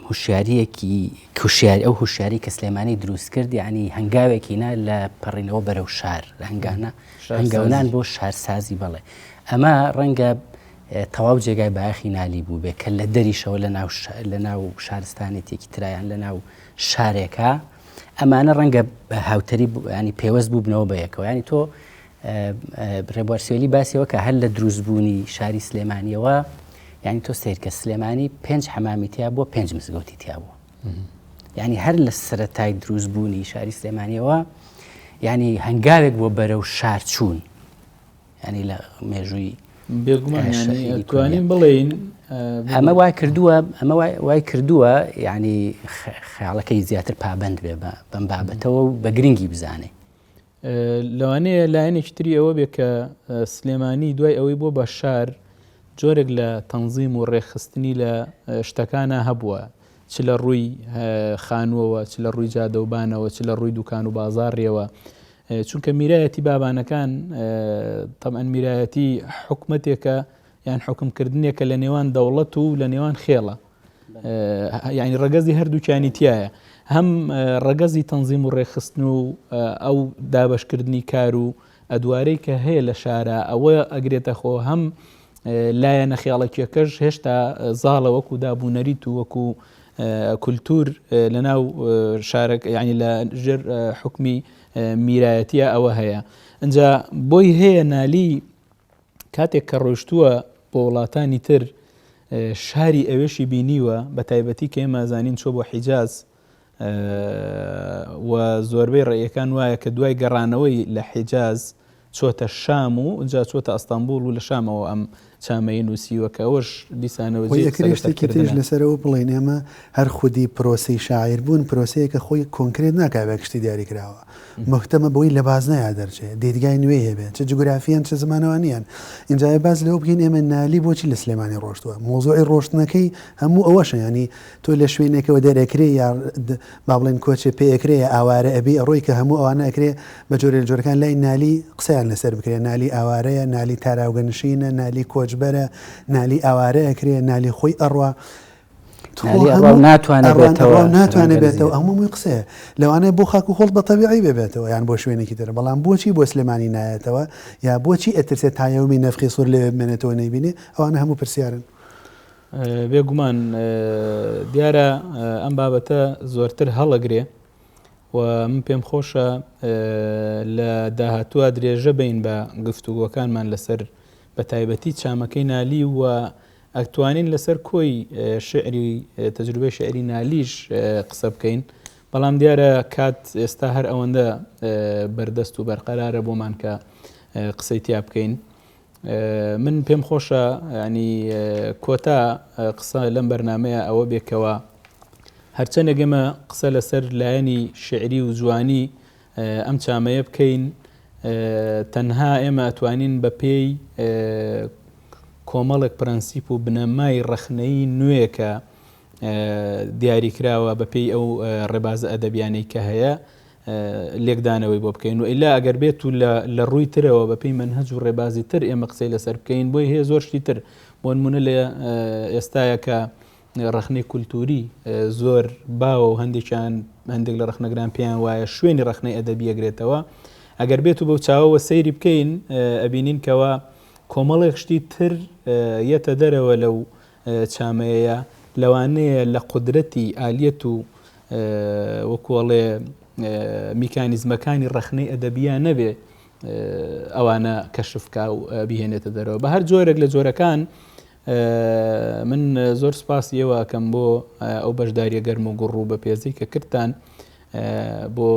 هوشیاریەکی هوشیاری ئەو هوشیاری کە سلێمانی دروست کرد یعنی هەنگاوێکی نا لە پەڕینەوە بەرەو شار لە هەنگانە هەنگاونان بۆ شارسازی بەڵێ ئەمە ڕەنگە تەواو جێگای بایەخی نالی بوو بێ کە لە دەریشەوە لە ناو لە ناو شارستانێتێکی ترایان لە ناو شارێکە ئەمانە ڕەنگە هاوتەری ینی پێوەست بووبنەوە بە یەکەوە ینی تۆ ڕێبوار سوێلی باسی ئەوە کە هەر لە دروستبوونی شاری سلێمانیەوە یعنی تۆ سیرکە سلێمانی پێنج حەمامی تیا بووە پێنج مزگەوتی تیا بووە یعنی هەر لە سەرەتای دروستبوونی شاری سلێمانیەوە یعنی هەنگاوێک بۆ بەرەو شار چوون ینی لە مێژووی بێگومان توانین بڵێین ئەمە وای کردووە ئەمە وای کردووە یعنی خیاڵەکەی زیاتر پابند بێ بەم بابەتەوە و بە گرنگی بزانێ لەوانەیە لایەنێکی تری ئەوە بێ کە سلێمانی دوای ئەوەی بۆ بە شار جۆرێک لە تەنزیم و ڕێکخستنی لە شتەکانە هەبووە چ لە ڕووی خانووەوە چ لە ڕووی جادەوبانەوە چ لە ڕووی دوکان و بازاڕیەوە چونکە میرایەتی بابانەکان تەبعەن میرایەتی حکومەتێکە یان حکومکردنێکە لە نێوان دەوڵەت و لە نێوان خێڵە یعنی ڕەگەزی هەردووکیانی تایە هەم ڕەگەزی تەنزیم و ڕێکخستن و ئەو دابشکردنی کار و ئەدوارەی کە هەیە لە شارە ئەوە ئەگرێتە خۆ هەم لایەنە خێڵەکیەکەش هێشتا زاڵە وەکو دابوونەریت و وەکو کولتور لە ناو شارەک ینی لە ژێر حکمی میرایەتیە ئەوە هەیە ئەجا بۆی هەیە نالی کاتێک کە ڕۆیشتووە بۆ وڵاتانی تر شاری ئەوێشی بینیوە بە تایبەتی کە ئێمە زانین چۆ بۆ حیجاز و زۆربەی ڕێیەکان وایە کە دوای گەڕانەوەی لە حیجاز چۆتە شام و ئینجا چۆتە ئەستەنبوڵ و لە شامەوە ئەم چامەی نووسیوە کە ئەوەش دیسانەوە خۆی جێی قسە ئەکرێ لەسەر شتێکی تریش کردنە. لەسەر ئەوە بڵێین ئێمە هەر خودی پرۆسەی شاعیر بوون پرۆسەیەکە خۆی کۆنکرێت ناکا بە شتی دیاریکراوە مهتەمە بەوەی لە بازنەیا دەرچێ دیدگای نوێی هەبێ چ جوگرافییەن چ زمانەوانییەن ئینجا ئێ باس لەوە بکەین ئێمە نالی بۆچی لە سلێمانی ڕۆشتووە مەوزوعی ڕۆشتنەکەی هەموو ئەوەشە یانی تۆ لە شوێنێکەوە دەرئەکرێ یا با بڵێن کۆچێ پێ ئەکرێ یا ئاوارە ئەبی ئەڕۆی کە هەموو ئەوانە ئەکرێ بە جۆرێ لە جۆرەکان لای نالی قسەیان لەسەر بکرێ نالی ئاوارەیە نالی تاراوگە نشینە نالی کۆچبەرە نالی ئاوارە ئەکرێ نالی خۆی ئەڕوا نالی ئەڕوا و ناتوانێ بێتەوە ناتوانێ بێتەوە ئەمە مووی قسەیە لەوانەیە بۆ خاک و خۆڵ بە تەبیعی ببێتەوە یان بۆ شوێنێکی تر بەڵام بۆچی بۆ سلێمانی نایەتەوە یا بۆچی ئەترسێت تا یەومی نەفخی سوور لەوێ بمێنێتەوە نەیبینێ ئەوانە هەموو پرسیارن. بێگومان دیارە ئەم بابەتە زۆرتر هەڵەگرێ و من پێم خۆشە لە داهاتووە درێژە بین بە گفتوگۆکانمان لەسەر بە تایبەتی چامەکەی نالی و ئەتوانین لەسەر کۆی شعری تەجروبەی شعری نالیش قسە بکەین بەڵام دیارە کات ئێستا هەر ئەوەندە بەردەست و بەرقەرارە بۆمان کە قسەی تیا بکەین من پێم خۆشە ینی کۆتا قسە لەم بەرنمەیە ئەوە بێکەوە هەرچەندێک ئێمە قسە لەسەر لایەنی شعری و جوانی ئەم چامەیە بکەین تەنها ئێمە ئەتوانین بە پێی کۆمەڵێک پرەنسیپ و بنەمای ڕەخنەیی نوێ کە دیاریکراوە بە پێی ئەو ڕێبازە ئەدەبیانەی کە هەیە لێکدانەوەی بۆ بکەین و ئیلا ئەگەر بێت و لە ڕووی ترەوە بە پێی مەنهەج و ڕێبازی تر ئێمە قسەی لەسەر بکەین بۆی هەیە زۆر شتی تر بۆ نمونە لە ئێستاە کە ڕەخنەی کولتووری زۆر باوە و هەندێکیان هەندێک لە ڕەخنەگران پێیان وایە شوێنی ڕەخنەی ئەدەبی ئەگرێتەوە ئەگەر بێت و بەو چاوەوە سەیری بکەین ئەبینین کەوا کۆمەڵێک شتی تر یەتە دەرەوە لەو چامەیە لەوانەیە لە قودرەتی ئالیەت و وەکوڵێ میکانیزمەکانی ڕەخنەی ئەدەبیە نەبێ ئەوانە کەشفکا و بهێنێتە دەرەوە بە هەر جۆرێک لە جۆرەکان من زۆر سوپاسی ئێوە ئەکەم بۆ ئەو بەشداریە گەرم و گوڕ و بەپێزەی کە کردتان بۆ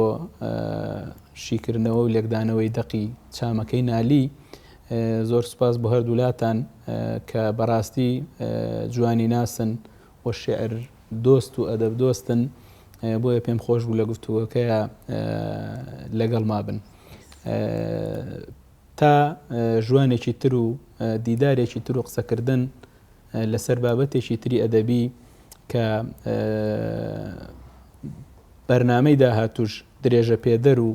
شیکردنەوە و لێکدانەوەی دەقی چامەکەی نالی زۆر سوپاس بۆ هەردوولاتان کە بەڕاستی جوانی ناسن و شعر دۆست و ئەدەب دۆستن بۆیە پێم خۆش بوو لە گفتوگۆکەیە لەگەڵ مابن. تا ژوانێکی تر و دیدارێکی تر و قسەکردن لەسەر بابەتێکی تری ئەدەبی کە بەرنامەی داهاتوش درێژە پێدەر و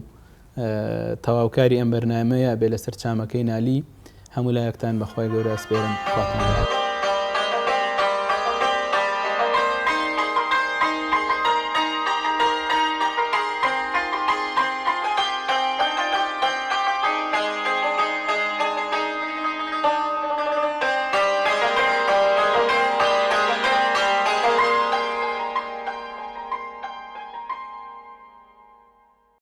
تەواوکاری ئەم بەرنامەیە بێ لەسەر چامەکەی نالی هەموو لایەکتان بەخوای گەورە ئەسپێرم خواتان لەگەڵ.